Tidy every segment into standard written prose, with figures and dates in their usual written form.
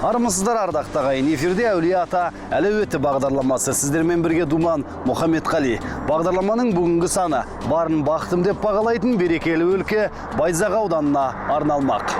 Армысыздар, ардақты ағайын, эфирде Әулие Ата әлеуеті бағдарламасы. Сіздермен бірге Думан Мұхаммедқали. Бағдарламаның бүгінгі саны барын бақтым деп бағалайтын берекелі өлке Байзақ ауданына арналмақ.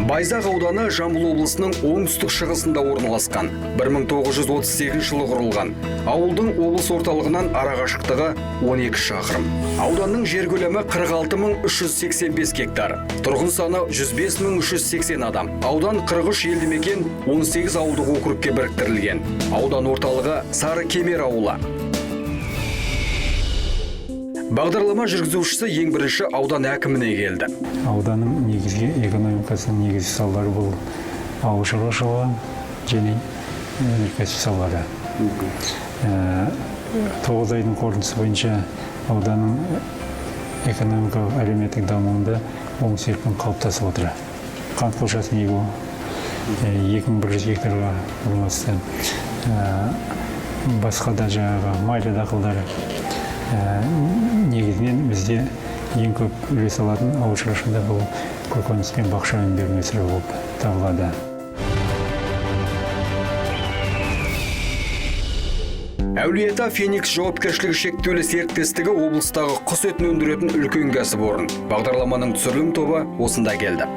Байзақ ауданы Жамбыл облысының оңтүстік шығысында орналасқан. 1938 жылы құрылған. Ауылдың облыс орталығынан арақашықтығы 12 шақырым. Ауданның жер көлемі 46 385 гектар. Тұрғын саны 105 380 адам. Аудан 43 елді мекен, 18 ауылдық округке біріктірілген. Аудан орталығы Сары Кемер ауылы. Бағдарлама жүргізушісі ең бірінші аудан әкіміне келді. Ауданның негізгі экономикасының негізгі салалары бұл ауыл шаруашылығы және өнеркәсіп салалары. 9 айдың қорытындысы бойынша ауданның экономикалық әлеуметтік дамуында оң серпін қалыптасып отыр. Қант қызылшасын егу 2100 гектарға орналасты. Басқа да жаңағы майлы дақылдар, негізінен бізде ең көп үлес алатын ауыл шаруашылығында бұл көкөніс пен бақша өнімдерін өсіру болып табылады. Әулиеата Феникс жауапкершілігі шектеулі серіктестігі облыстағы құс етін өндіретін үлкен кәсіпорын. Бағдарламаның түсірілім тобы осында келді.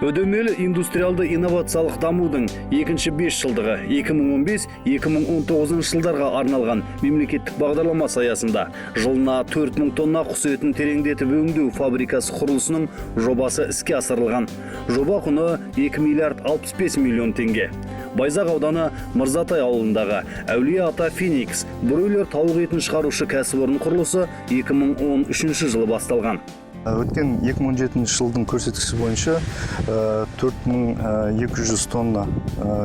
Үдемелі индустриалды инновациялық дамудың екінші 5 жылдығы 2015-2019 жылдарға арналған мемлекеттік бағдарламасы аясында жылына 4000 тонна құс етін тереңдетіп өңдеу фабрикасы құрылысының жобасы іске асырылған. Жоба құны 2 миллиард 65 миллион теңге. Байзақ ауданы Мырзатай ауылындағы Әулие Ата Феникс бройлер тауық етін шығарушы кәсіпорын құрылысы 2013 жылы басталған. Өткен 2017 жылдың көрсеткіші бойынша 4200 тонна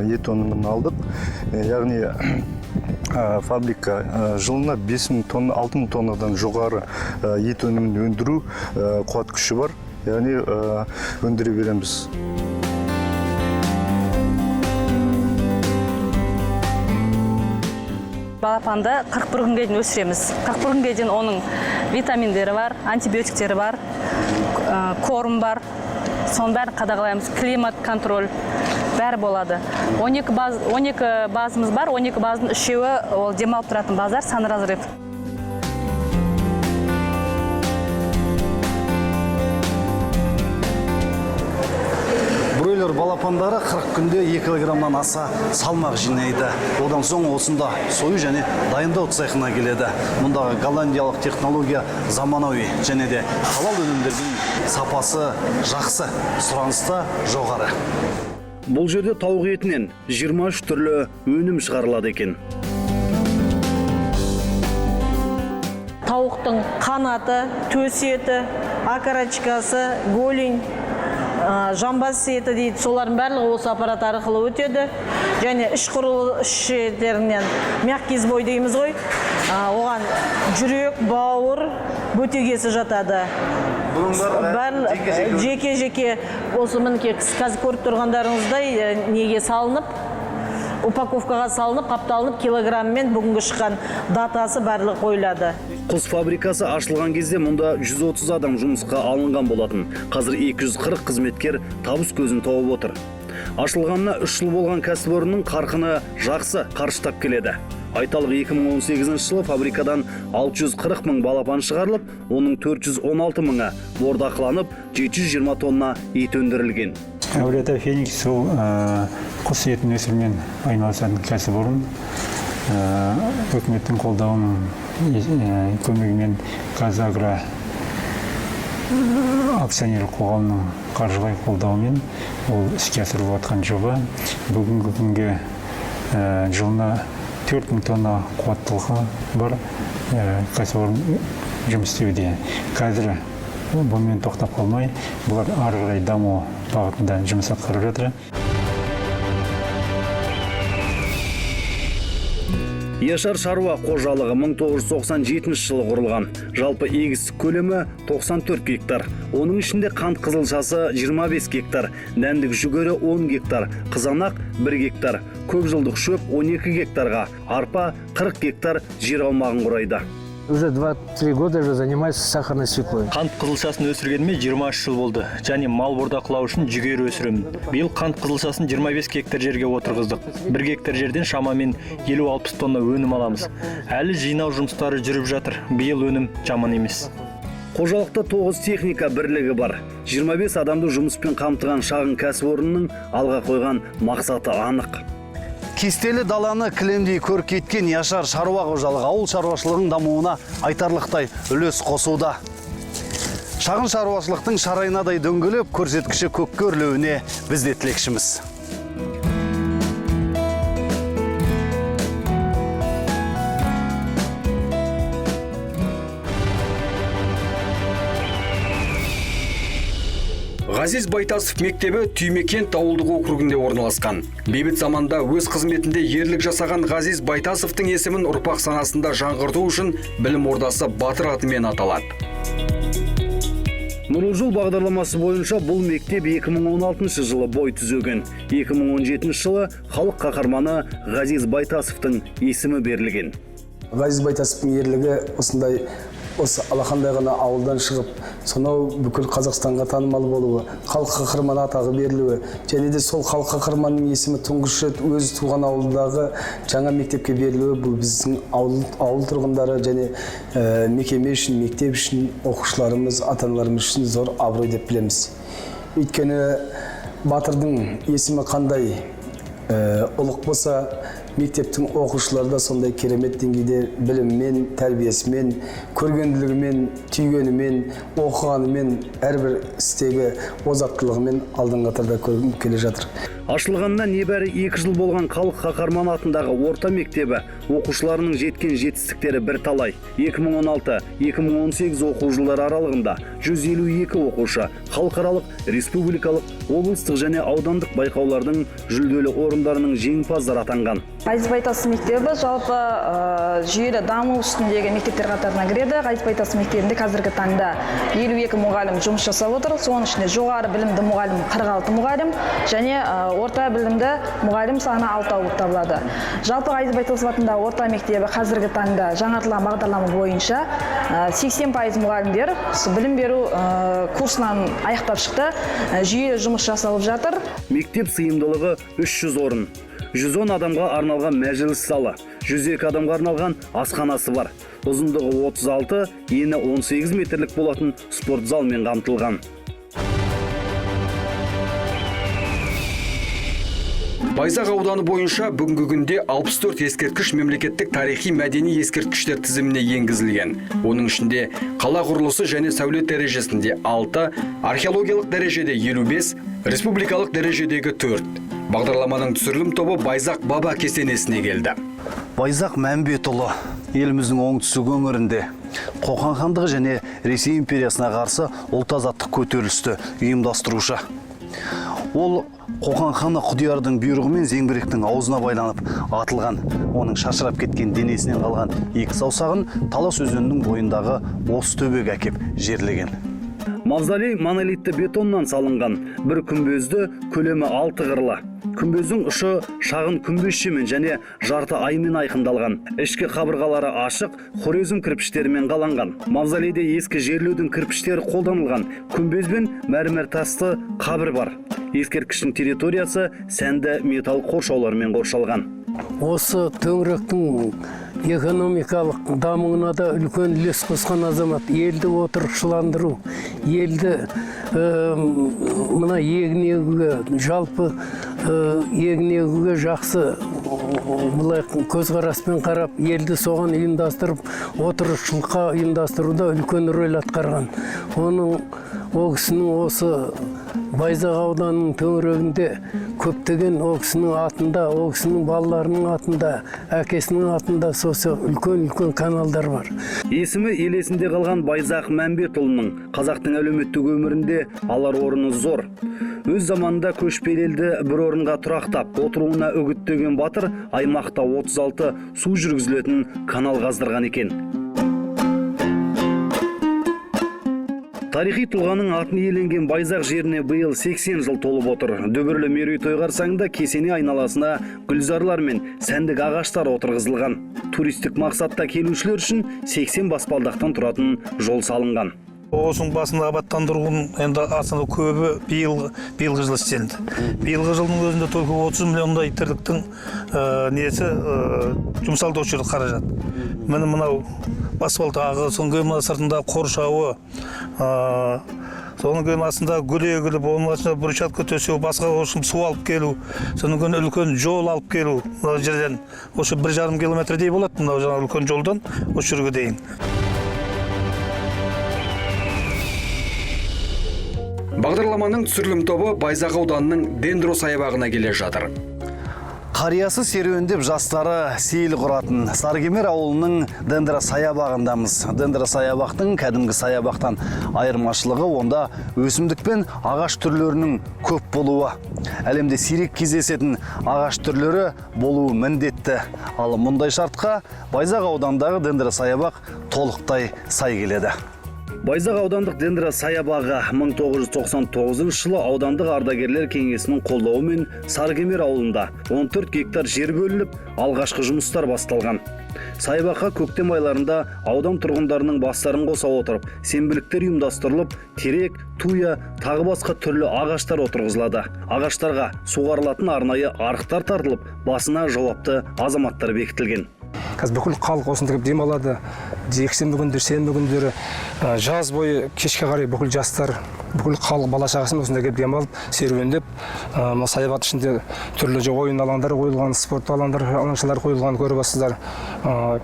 ет өнімін алдық. Яғни фабрика жылына 5000 тонна, 6000 тоннадан жоғары ет өнімін өндіру қуат күші бар. Яғни өндіре береміз. Балапанды 41 күнге дейін өсіреміз. 41 күнге дейін оның витаминдері бар, антибиотиктері бар, корм бар. Соның бәрін қадағалаймыз. Климат контроль бәрі болады. 12 баз, 12 базымыз бар, 12 баздың үшеуі ол демалып тұратын баздар, санразрыв. Бройлер балапандары 40 күнде 2 килограммнан аса салмақ жинайды. Одан соң осында сою және дайындау цехына келеді. Мұндағы голландиялық технология заманауи және де халал өнімдердің сапасы жақсы, сұраныста жоғары. Бұл жерде тауық етінен 23 түрлі өнім шығарылады екен. Тауықтың қанаты, төс еті, окорочкасы, голень, жамбас еті дейді, солардың барлығы осы аппарат арқылы өтеді. Және іш құрылы іш етерінен мягкий сбой дейміз ғой, оған жүрек, бауыр, бөтегесі жатады. Бұның барлығы жеке-жеке осы мінекей қазір көріп тұрғандарыңыздай, неге салынып, упаковкаға салынып, қапталынып, килограмммен бүгінгі шыққан датасы барлығы қойылады. Құс фабрикасы ашылған кезде мұнда 130 адам жұмысқа алынған болатын. Қазір 240 қызметкер табыс көзін тауып отыр. Ашылғанына 3 жыл болған кәсіпорынның қарқыны жақсы, қарыштап келеді. Айталық, 2018 жылы фабрикадан 640 мың балапан шығарылып, оның 416 мыңы бордақыланып, 720 тонна ет өндірілген. Әулиеата Феникс ол құс етін өсірумен айналысатын кәсіпорын. Үкіметтің қолдауының көмегімен Казагро акционерлік қоғамының қаржылай қолдауымен ол іске асырылып жатқан жоба. Бүгінгі күнге жылына 4000 тонна қуаттылығы бар кәсіпорын жұмыс істеуде. Қазір бұнымен тоқтап қалмай, бұлар ары қарай даму бағытында жұмыс атқарып жатыр. Яшар шаруа қожалығы 1997 жылы құрылған. Жалпы егістік көлемі 94 гектар. Оның ішінде қант қызылшасы 25 гектар, дәндік жүгері 10 гектар, қызанақ 1 гектар, көп жылдық шөп 12 гектарға, арпа 40 гектар жер аумағын құрайды. Уже 2-3 года уже занимаюсь сахарной свеклой. Қант қызылшасын өсіргеніме 23 жыл болды және мал бордақылау үшін жүгері өсіремін. Биыл қант қызылшасын 25 гектар жерге отырғыздық. 1 гектар жерден шамамен 50-60 тонна өнім аламыз. Әлі жинау жұмыстары жүріп жатыр. Биыл өнім жаман емес. Қожалықта 9 техника бірлігі бар. 25 адамды жұмыспен қамтыған шағын кәсіпорынның алға қойған мақсаты анық. Кестелі даланы кілемдей көркейткен Яшар шаруа қожалығы ауыл шаруашылығының дамуына айтарлықтай үлес қосуда. Шағын шаруашылықтың шарайнадай дөңгелеп, көрсеткіші көкке өрлеуіне біз де тілекшіміз. Ғазиз Байтасов мектебі Түймекент ауылдық округінде орналасқан. Бейбіт заманда өз қызметінде ерлік жасаған Ғазиз Байтасовтың есімін ұрпақ санасында жаңғырту үшін білім ордасы батыр атымен аталады. Нұрлы жол бағдарламасы бойынша бұл мектеп 2016 жылы бой түзеген. 2017 жылы халық қаһарманы Ғазиз Байтасовтың есімі берілген. Ғазиз Байтасовтың ерлігі осындай, осы алақандай ғана ауылдан шығып, сонау бүкіл Қазақстанға танымал болуы, халық қаһарманы атағы берілуі және де сол халық қаһарманының есімі тұңғыш рет өз туған ауылдағы жаңа мектепке берілуі, бұл біздің ауыл тұрғындары және мекеме үшін, мектеп үшін, оқушыларымыз, ата аналарымыз үшін зор абырой деп білеміз. Өйткені батырдың есімі қандай ұлық болса, мектептің оқушылары да сондай керемет деңгейде біліммен, тәрбиесімен, көргенділігімен, түйгенімен, оқығанымен, әрбір істегі озаттылығымен алдыңғы қатарда көрініп келе жатыр. Ашылғанына небәрі 2 жыл болған халық қаһарманы атындағы орта мектебі оқушыларының жеткен жетістіктері бірталай. 2016-2018 оқу жылдары аралығында 152 оқушы халықаралық, республикалық, облыстық және аудандық байқаулардың жүлделі орындарының жеңімпаздары атанған. Ғазиз Байтасов мектебі жалпы жүйелі даму үстіндегі мектептер қатарына кіреді. Ғазиз Байтасов мектебінде қазіргі таңда 52 мұғалім жұмыс жасап отыр. Соның ішінде жоғары білімді мұғалім 46 мұғалім және орта білімді мұғалім саны алтау болып табылады. Жалпы, Ғазиз Байтасов атындағы орта мектебі қазіргі таңда жаңартылған бағдарлама бойынша 80% мұғалімдер білім беру курсынан аяқтап шықты. Жүйелі жұмыс жасалып жатыр. Мектеп сыйымдылығы 300 орын. 110 адамға арналған мәжіліс залы, 102 адамға арналған асханасы бар. Ұзындығы 36, ені 18 метрлік болатын спорт залмен қамтылған. Байзақ ауданы бойынша бүгінгі күнде 64 ескерткіш мемлекеттік тарихи мәдени ескерткіштер тізіміне енгізілген. Оның ішінде қала құрылысы және сәулет дәрежесінде 6, археологиялық дәрежеде 55, республикалық дәрежедегі 4. Бағдарламаның түсірілім тобы Байзақ баба кесенесіне келді. Байзақ Мәмбетұлы еліміздің оңтүстік өңірінде Қоқан хандығы және Ресей империясына қарсы ұлт азаттық көтерілісті ұйымдастырушы. Ол Қоқан ханы Құдиярдың бұйрығымен зеңбіректің аузына байланып атылған. Оның шашырап кеткен денесінен қалған екі саусағын Талас өзенінің бойындағы осы төбеге әкеп жерлеген. Мавзолей монолитті бетоннан салынған. Бір күмбезді, көлемі алты қырлы. Күмбездің ұшы шағын күмбезшемен және жарты аймен айқындалған. Ішкі қабырғалары ашық хорезм кірпіштерімен қаланған. Мавзолейде ескі жерлеудің кірпіштері қолданылған. Күмбез бен мәрмәр тасты қабір бар. Ескерткіштің территориясы сәнді металл қоршаулармен қоршалған. Осы төңіректің экономикалық дамуына да үлкен үлес қосқан азамат. Елді отырықшыландыру, елді мына егін егуге, жалпы егін егуге жақсы былай көзқараспен қарап, елді соған ұйымдастырып, отырықшылыққа ұйымдастыруда үлкен рөл атқарған. Оның, ол кісінің осы Байзақ ауданының төңірегінде көптеген ол кісінің атында, ол кісінің балаларының атында, әкесінің атында осы үлкен үлкен каналдар бар. Есімі ел есінде қалған Байзақ Мәмбетұлының қазақтың әлеуметтік өмірінде алар орны зор. Өз заманында көшпелі елді бір орынға тұрақтап, отыруына үгіттеген батыр аймақта 36 су жүргізілетін канал қаздырған екен. Тарихи тұлғаның атын иеленген Байзақ жеріне биыл 80 жыл толып отыр. Дүбірлі мерейтой қарсаңында кесене айналасына гүлзарлар мен сәндік ағаштар отырғызылған. Туристік мақсатта келушілер үшін 80 баспалдақтан тұратын жол салынған. Осының басында абаттандырудың енді астында көбі биылғы жылы істелді. Биылғы жылдың өзінде только 30 миллиондай тірліктің несі жұмсалды осы жерде қаражат. Міне мынау баспалдағы, содан кейін мына сыртында қоршауы, содан кейін астында гүл егіліп, оның астына брусчатка төсеу, басқа осы су алып келу, содан кейін үлкен жол алып келу. Мына жерден осы 1,5 километрдей болады, мынау жаңа үлкен жолдан осы жерге дейін. Бағдарламаның түсірілім тобы Байзақ ауданының Дендро саябағына келе жатыр. Қариясы серуендеп, жастары сейіл құратын Сарыкемер ауылының Дендро саябағындамыз. Дендро саябақтың кәдімгі саябақтан айырмашылығы онда өсімдік пен ағаш түрлерінің көп болуы. Әлемде сирек кездесетін ағаш түрлері болуы міндетті. Ал мұндай шартқа Байзақ ауданындағы Дендро саябақ толықтай сай келеді. Байзақ аудандық Дендро саябағы 1999 жылы аудандық ардагерлер кеңесінің қолдауымен Сарыкемер ауылында 14 гектар жер бөлініп, алғашқы жұмыстар басталған. Саябаққа көктем айларында аудан тұрғындарының бастарын қоса отырып, сенбіліктер ұйымдастырылып, терек, туя, тағы басқа түрлі ағаштар отырғызылады. Ағаштарға суғарылатын арнайы арықтар тартылып, басына жауапты азаматтар бекітілген. Қазір бүкіл халық осында келіп демалады. Жексенбі күндері, сенбі күндері, жаз бойы кешке қарай бүкіл жастар, бүкіл халық бала шағасымен осында келіп демалып, серуендеп, мына саябақ ішінде түрлі ойын алаңдары қойылған, спорт алаңдары, алаңшалар қойылған көріп отырсыздар.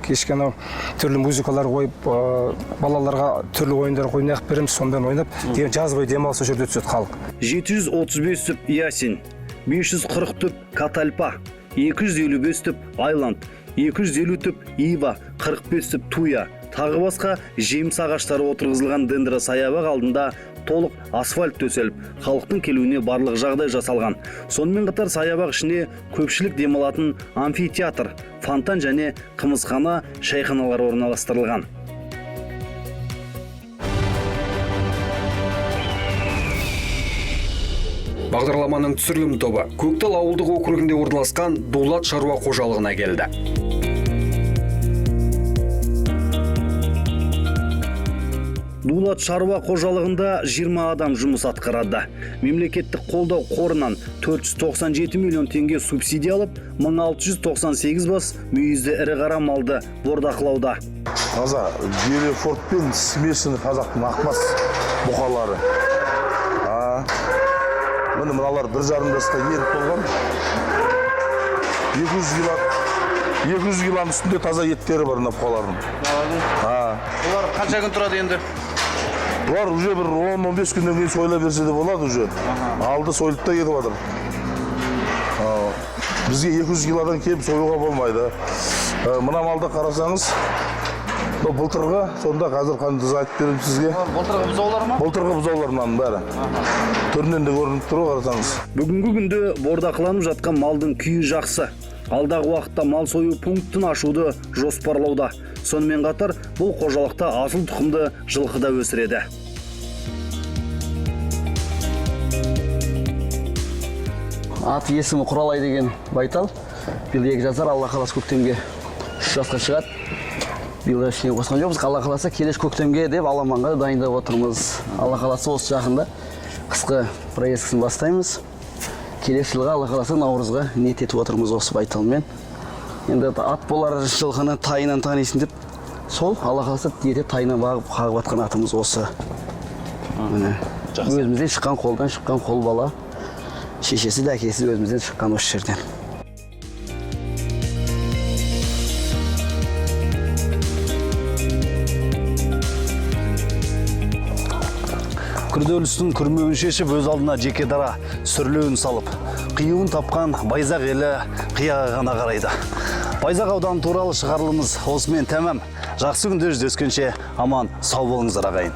Кешке анау түрлі музыкалар қойып, балаларға түрлі ойындар ойнап береміз, сонымен ойнап, жаз бойы демалыс осы жерде өткізеді халық. 735 түп ясин, 540 түп катальпа, 255 түп айланд, 250 түп ива, 45 түп туя, тағы басқа жеміс ағаштары отырғызылған Дендро саябақ алдында толық асфальт төселіп, халықтың келуіне барлық жағдай жасалған. Сонымен қатар саябақ ішіне көпшілік демалатын амфитеатр, фонтан және қымызхана, шайханалар орналастырылған. Бағдарламаның түсірілім тобы Көктал ауылдық округінде орналасқан Дулат шаруа қожалығына келді. Дулат шаруа қожалығында 20 адам жұмыс атқарады. Мемлекеттік қолдау қорынан 497 миллион теңге субсидия алып, 1698 бас мүйізді ірі қара малды бордақылауда. Таза Герефорд пен смешанный қазақтың ақбас бұқалары. Міне мыналар 1,5 жасқа еріп болған. 200 килоның үстінде таза еттері бар мына бұқалардың. Бұлар қанша күн тұрады енді? Бұлар уже бір 10-15 күннен кейін сойыла берсе де болады уже. Алды сойылып та кетіп жатыр. Бізге 200 килодан кем союға болмайды. Мына малды қарасаңыз, былтырғы, сонда қазір қанды айтып беремін сізге. Былтырғы бұзаулар ма? Былтырғы бұзаулар мынаның бәрі. Түрінен де көрініп тұр ғой, қарасаңыз. Бүгінгі күнде бордақыланып жатқан малдың күйі жақсы. Алдағы уақытта мал сою пунктін ашуды жоспарлауда. Сонымен қатар бұл қожалықта асыл тұқымды жылқы да өсіреді. Аты есімі Құралай деген байтал. Биыл 2 жасар, Алла қаласа көктемге 3 жасқа шығады. Биыл ештеңе қосқан жоқпыз. Алла қаласа келесі көктемге деп аламанға дайындап отырмыз. Алла қаласа осы жақында қысқы проездкісін бастаймыз. Келесі жылға Алла қаласа наурызға ниет етіп отырмыз осы байталмен. Енді ат болар жылқыны тайынан танисың деп, сол Алла қаласа ертеп тайынан бағып қағып атқан атымыз осы. Міне өзімізден шыққан, қолдан шыққан қол бала. Шешесі де әкесі де өзімізден шыққан осы жерден. Күрделі істің күрмеуін шешіп, өз алдына жеке дара сүрлеуін салып, қиюын тапқан Байзақ елі қияға ғана қарайды. Байзақ ауданы туралы шығарылымыз осымен тәмам. Жақсы күнде жүздескенше аман сау болыңыздар ағайын.